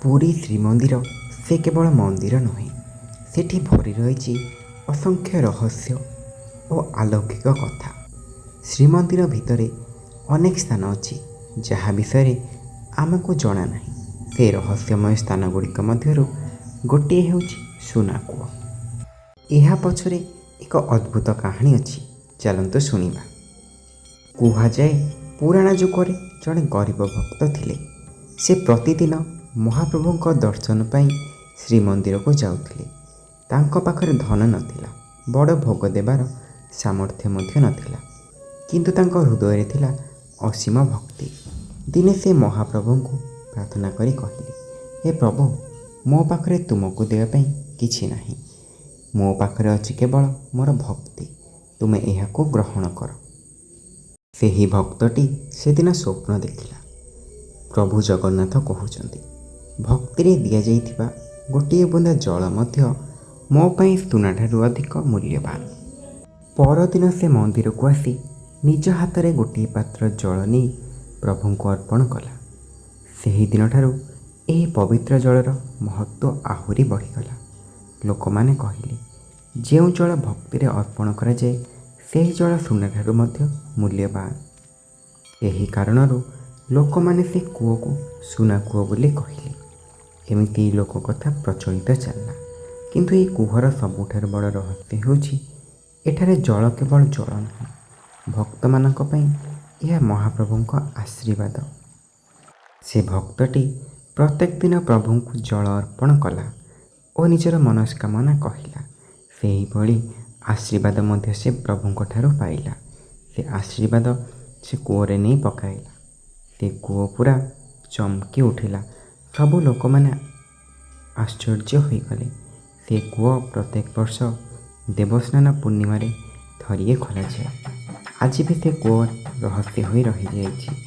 ପୁରୀ ଶ୍ରୀମନ୍ଦିର ସେ କେବଳ ମନ୍ଦିର ନୁହେଁ, ସେଠି ଭରି ରହିଛି ଅସଂଖ୍ୟ ରହସ୍ୟ ଓ ଆଲୌକିକ କଥା। ଶ୍ରୀମନ୍ଦିର ଭିତରେ ଅନେକ ସ୍ଥାନ ଅଛି ଯାହା ବିଷୟରେ ଆମକୁ ଜଣା ନାହିଁ। ସେ ରହସ୍ୟମୟ ସ୍ଥାନଗୁଡ଼ିକ ମଧ୍ୟରୁ ଗୋଟିଏ ହେଉଛି ସୁନା କୂଅ। ଏହା ପଛରେ ଏକ ଅଦ୍ଭୁତ କାହାଣୀ ଅଛି, ଚାଲନ୍ତୁ ଶୁଣିବା। କୁହାଯାଏ, ପୁରାଣ ଯୁଗରେ ଜଣେ ଗରିବ ଭକ୍ତ ଥିଲେ। ସେ ପ୍ରତିଦିନ ମହାପ୍ରଭୁଙ୍କ ଦର୍ଶନ ପାଇଁ ଶ୍ରୀମନ୍ଦିରକୁ ଯାଉଥିଲେ। ତାଙ୍କ ପାଖରେ ଧନ ନଥିଲା, ବଡ଼ ଭୋଗ ଦେବାର ସାମର୍ଥ୍ୟ ମଧ୍ୟ ନଥିଲା, କିନ୍ତୁ ତାଙ୍କ ହୃଦୟରେ ଥିଲା ଅସୀମ ଭକ୍ତି। ଦିନେ ସେ ମହାପ୍ରଭୁଙ୍କୁ ପ୍ରାର୍ଥନା କରି କହିଲେ, "ହେ ପ୍ରଭୁ, ମୋ ପାଖରେ ତୁମକୁ ଦେବା ପାଇଁ କିଛି ନାହିଁ। ମୋ ପାଖରେ ଅଛି କେବଳ ମୋର ଭକ୍ତି। ତୁମେ ଏହାକୁ ଗ୍ରହଣ କର।" ସେହି ଭକ୍ତଟି ସେଦିନ ସ୍ୱପ୍ନ ଦେଖିଲା, ପ୍ରଭୁ ଜଗନ୍ନାଥ କହୁଛନ୍ତି, "ଭକ୍ତିରେ ଦିଆଯାଇଥିବା ଗୋଟିଏ ବୁନ୍ଦା ଜଳ ମଧ୍ୟ ମୋ ପାଇଁ ସୁନାଠାରୁ ଅଧିକ ମୂଲ୍ୟବାନ।" ପରଦିନ ସେ ମନ୍ଦିରକୁ ଆସି ନିଜ ହାତରେ ଗୋଟିଏ ପାତ୍ର ଜଳ ନେଇ ପ୍ରଭୁଙ୍କୁ ଅର୍ପଣ କଲା। ସେହିଦିନଠାରୁ ଏହି ପବିତ୍ର ଜଳର ମହତ୍ତ୍ୱ ଆହୁରି ବଢ଼ିଗଲା। ଲୋକମାନେ କହିଲେ, ଯେଉଁ ଜଳ ଭକ୍ତିରେ ଅର୍ପଣ କରାଯାଏ, ସେହି ଜଳ ସୁନାଠାରୁ ମଧ୍ୟ ମୂଲ୍ୟବାନ। ଏହି କାରଣରୁ ଲୋକମାନେ ସେ କୂଅକୁ ସୁନା କୂଅ ବୋଲି କହିଲେ। ଏମିତି ଲୋକକଥା ପ୍ରଚଳିତ ଚାଲିଲା। କିନ୍ତୁ ଏହି କୂଅର ସବୁଠାରୁ ବଡ଼ ରହସ୍ୟ ହେଉଛି, ଏଠାରେ ଜଳ କେବଳ ଜଳ ନୁହେଁ, ଭକ୍ତମାନଙ୍କ ପାଇଁ ଏହା ମହାପ୍ରଭୁଙ୍କ ଆଶୀର୍ବାଦ। ସେ ଭକ୍ତଟି ପ୍ରତ୍ୟେକ ଦିନ ପ୍ରଭୁଙ୍କୁ ଜଳ ଅର୍ପଣ କଲା ଓ ନିଜର ମନସ୍କାମନା କହିଲା। ସେହିଭଳି ଆଶୀର୍ବାଦ ମଧ୍ୟ ସେ ପ୍ରଭୁଙ୍କଠାରୁ ପାଇଲା। ସେ ଆଶୀର୍ବାଦ ସେ କୂଅରେ ନେଇ ପକାଇଲା। ସେ କୂଅ ପୁରା ଚମକି ଉଠିଲା। ସବୁ ଲୋକମାନେ ଆଶ୍ଚର୍ଯ୍ୟ ହୋଇଗଲେ। ସେ କୂଅ ପ୍ରତ୍ୟେକ ବର୍ଷ ଦେବସ୍ନାନ ପୂର୍ଣ୍ଣିମାରେ ଥରିଏ ଖୋଲାଯାଏ। ଆଜି ବି ସେ କୂଅ ରହସ୍ୟ ହୋଇ ରହିଯାଇଛି।